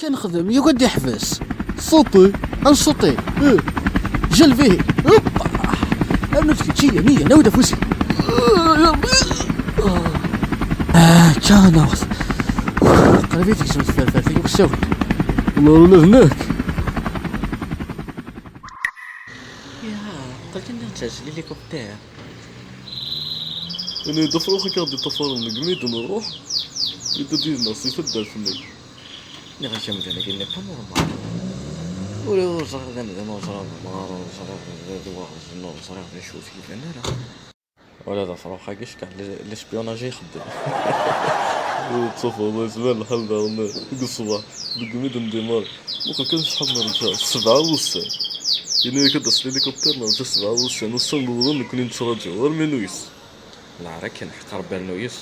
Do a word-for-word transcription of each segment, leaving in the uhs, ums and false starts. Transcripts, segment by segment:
Nexdem, yugi ad d-iḥbes. Sauter. Ad nessauter. Eh. Je le vais. Hop. Rnu-d kečči, ya miyya, nawi-d afus-ik. Ah, akka ad naweḍ. Qrib i tegzem tferfert-agi usawen. Ula, ula d nekk. Ya, aql-ik nniɣ-d tɛezzel l'hélicoptère. Ini-d afrux i k-aɣ-d-iṭṭafaren deg mi d-nruḥ, yedda-d yid-neɣ si taddart-nni. Nniɣ-ak amdan-agi n'est pas normal. Ula ur ẓriɣ d amdan, ur ẓriɣ d amɣar, ur ẓriɣ d, d, d waɣzen, ur ẓriɣ d acu t-iban ara. Ula d afrux-agi ckeṛ l-, l'espionnage i ixeddem. Ur tettafeḍ, yezmer lḥal daɣen deg ṣṣbeḥ, deg mi d-ndimar. Muqel kan acḥal nerǧa, sebɛa wussan. Ini-ak ad d-tas l'hélicoptère, nerǧa sebɛa wussan, ussan d wewḍen, nekkni nettraǧu, armi nuyes. Lɛar akken, ḥeqq Rebbi ar nuyes.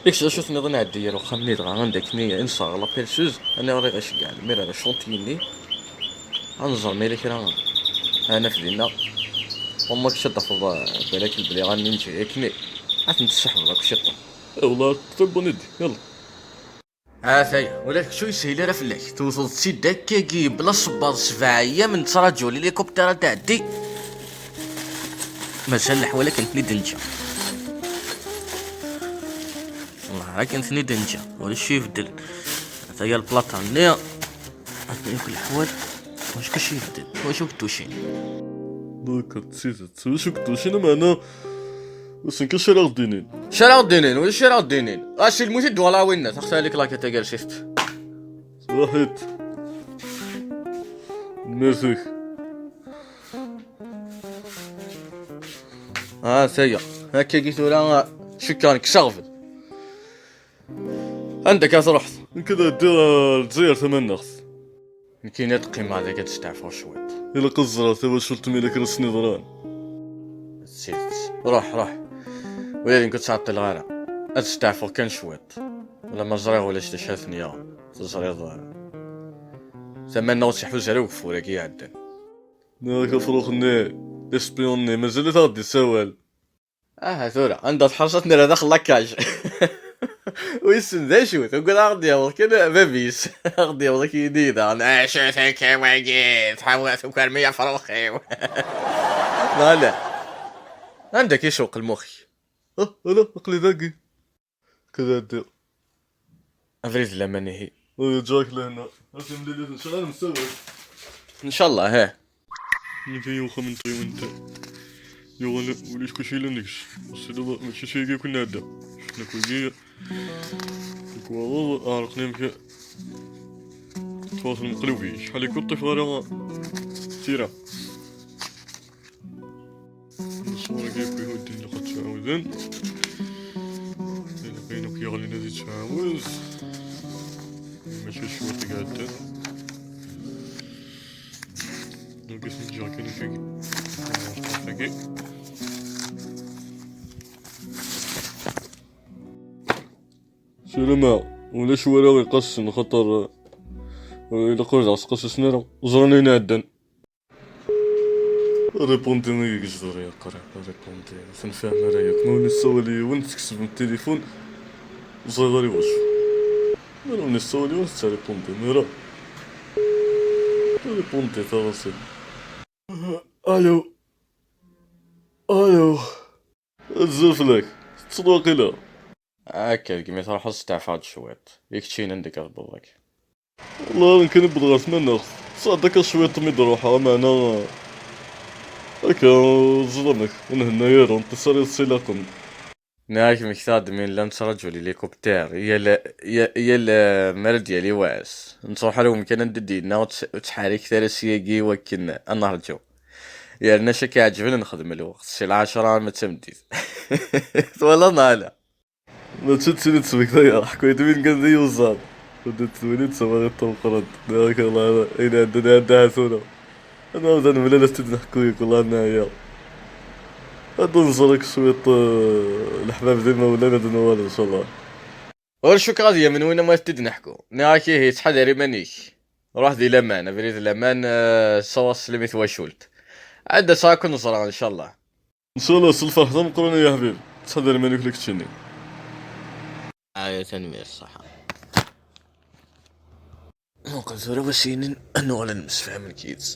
Yak s acu tenniḍ ad nɛeddi ar uxxam-nni dɣa anda akken i, i nesɣer la perceuse, aniɣer i ɣ-iceggeɛ lemmer ar chantier-nni, ad nẓer ma yella kra ad naf dinna. Wamma kečč ad d-tafeḍ, eh, balak lbliɣa-nni n ǧiha-yakni, ad tent-tessaḥbeḍ akk ciṭṭa. Eh, wallah, très bonne idée, yalla. Ataya, ula d kečč ur yeshil ara fell-ak. Tewteḍ-tt-id akkagi, bla sebbaḍ, sebɛa ayyam nettraǧu l'hélicoptère ad tɛeddi. Mazal leḥwal akken ten-id-neǧǧa. Nehṛ akken ten-id-neǧǧa. Ulac ibeddel. Ataya lplaṭa-nni. Ataya akk leḥwal. Ulac kullec ibeddel. Ulac akk tucin. D'accord, d tidet. Ulac akk tucin, meɛna Wissen kan acu ara ɣ-d-inin. Acu ara ɣ-d-inin? Ulac acu ara ɣ-d-inin. Ɣas ilmut-id wala winna, taxsayt alik laket tagersift. Ṣaḥit. Mmirt-ik. Ah, taya. Akkagi tura, cukkeɣ nekk s aɣbel. Anda akka truḥeḍ? Nekk ad ɛeddiɣ ar Lezzayer tamaneɣt. Nekkini ad qqimeɣ dagi ad steɛfuɣ cwiṭ. Ilaq ad ẓreɣ tawacult mi yella kra s-neḍran. D tidet. Ruḥ, ruḥ. Ula d nekk ur ttɛeṭṭileɣ ara. Ad steɛfuɣ kan cwiṭ. Ulamma ẓriɣ ulac d acu ara ten-yaɣen. Teẓriḍ, eh, tama-nneɣ ur tt-iḥuza ara ugeffur-agi iɛeddan. Nniɣ-ak afrux-nni, l'espion-nni, mazal-it aɣ-d-yessawal. Aha, tura, anda tḥerṣ ad t-nerr daxel la cage. Wissen d acu-t, ugadeɣ ad ɣ-d-yaweḍ kan bab-is. Ad ɣ-d-yaweḍ ad k-yini daɣen, "Acu-t akka wagi? Tḥawa tuker mi afrux-iw." Neɣ ala. Anda k-icewq lmux-ik? Ah, ala, aql-i dagi. Ad ɛeddiɣ. Abrid n laman ihi. Ur yeǧǧa-k lehna. A timlilit, ncallah ad nessawal. Ncallah, ha. Nekk i uxxam n tɣiwant. Yuɣal ulac kuci yellan deg-s. Ass-a mačči s wigi akk i nɛedda. Nekk wigi, nekk waḍuḍ, ɛerqen-am kan. Twaḍ lmeqlub-ik. Acḥal i k-ṭṭif ɣer tira. Ṣṣwar-agi akk ihudden ilaq ad ttɛawden. Ilaq ayen akk yeɣlin ad yettɛawed. Mačči cwiṭ i iɛeddan. Nugis n ǧǧiɣ kan akkagi. Ṭṭerf-agi. Ssarameɣ ulac wara iqassen, xaṭer, eh, ilaq ur d-aɣ-sqasasen ara. Ẓran ayen iɛeddan. Répondez-moi, yeqreb répondez. Tenfehmem ara yakk. Ma wen-yessawal yiwen, tkesbem tilifun, ur ẓriɣ ara i wacu. Ma wen-yessawal yiwen, tettṛipondem ara. Répondez, taɣasin. Alo. Alo. Azul fell-ak. Teṭṭseḍ waqila? Akka, deg mi truḥeḍ steɛfaɣ-d cwiṭ. I keččini anda akka tewwḍeḍ akka? Wallah, ayen kan i wwḍeɣ ɣer tmaneɣt, ttesɛeḍ akka cwiṭ mi d-ruḥeɣ, meɛna akka, ẓẓlemek, nhenna yaru, nṭis ara yessilaqen. Nniɣ-ak mektaɣ-d mi nella nettraǧu lilikuptir, yal, ya-, yal, eh, mi ara d-yali wass. Nettruḥ ar wemkan anda d-yenna ur tt-, ur ttḥerriket ara syagi i wakken ad nerǧu. Yerna acu ak-iɛeǧben nexdem lweqt, si lɛecṛa arma d tameddit. Twalaḍ neɣ ala? Mačči d tin i d-smektayeɣ, ḥku-yi-d win kan d iyuzaḍ. Ur d-tewwin i d tamaɣit tameqqrant. Nniɣ-ak, wallah, ayen iɛeddan iɛedda ha tura. Ad nɛawed ad nemlal, ad t-id-neḥku yakk, wallah, neɛya. Ad nẓer akk cwiṭ, eh, leḥbab d imawlan, ad nuɣal, ncallah. Ur cukkeɣ ad yamen win ma t-id-neḥku. Nniɣ-ak ihi, ttḥadar iman-ik. Ruḥ di laman, abrid n laman, eh, ssawaḍ sslam i twacult. Ad d-aseɣ ad ken-ẓreɣ, ncallah. Ncallah s lferḥ d ameqqran, ay aḥbib. Ttḥadar iman-ik la keččini. Aya, tanemmirt, ṣṣeḥḥa. Muqel tura wasinen, ad nuɣal ad nemsefham nekk yid-s.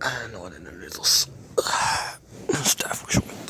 Ad nuɣal ad nerr iḍes. Nesteɛfu cwiṭ.